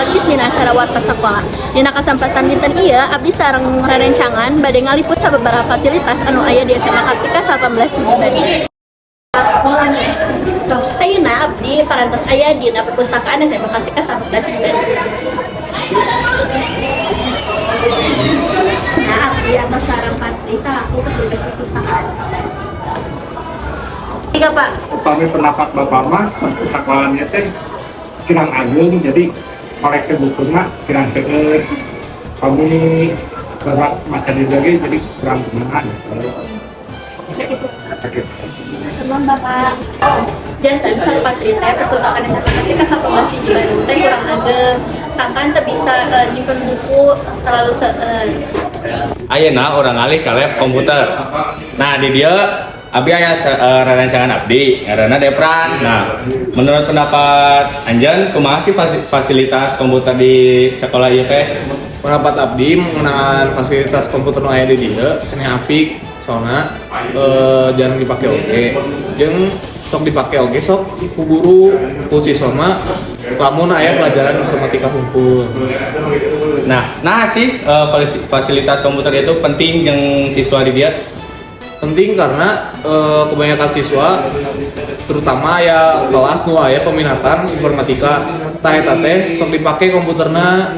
Balkis dina acara Warta Sekolah. Dina kasempatan dinten ieu, abdi sareng rerencangan bade ngaliput sababaraha fasilitas anu aya di SMA Kartika 18 Hiji Bandung. Ayeuna abdi parantos aya dina perpustakaan SMA Kartika 18 Hiji Bandung. Nah, abdi atos sareng Patri salaku petugas perpustakaan. Tiga, Pak. Upami pendapat Bapak mah, sekolahnya teh kirang ageung, jadi koleksi bukuna kirang seueur. Kami berat maca di lagi, jadi kurang kumaha gitu. Sakit. Senang, Bapak. Janten saur Patri teh, perpustakaan SMA Kartika 18 Hiji Bandung teh kurang ageung. Sangkan teu bisa nyimpen buku terlalu seueur. Ayeuna urang ngalih ka lab komputer. Nah, di dieu abdi aya rerencangan abdi ngaranna Depran. Nah, menurut pendapat anjeun, kumaha sih fasilitas komputer di sekolah ieu teh? Pendapat abdi mengenai fasilitas komputer nu aya di dieu keneh apik, soalna jarang dipake oge, jeung sok dipake oge sok ku guru, ku siswa mah lamun aya pelajaran informatika hungkul. Nah, nah sih fasilitas komputer itu penting jeung siswa di dieu? Penting karena kebanyakan siswa, terutama ya kelas nu aya peminatan informatika, tah eta teh sok dipake komputerna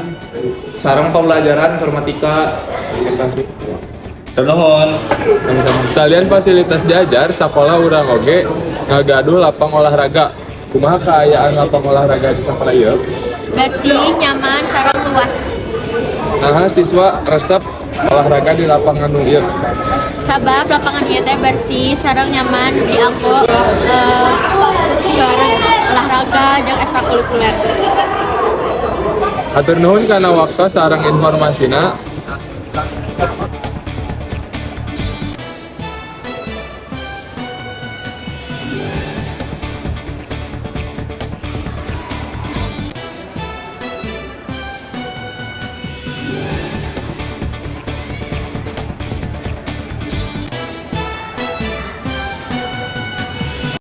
sareng pembelajaran informatika eta sih. Nuhun. Sama-sama. Salian fasilitas diajar, sekolah urang oge ngagaduh lapang olahraga. Kumaha kaayaan lapang olahraga di sekolah ieu? Bersih, nyaman, sareng luas. Nah, siswa resep olahraga di lapangan nu ieu? Sabab lapangan ieu teh bersih, sareng nyaman dianggo keur olahraga jeung ekstrakurikuler. Hatur nuhun kana waktu sareng informasina.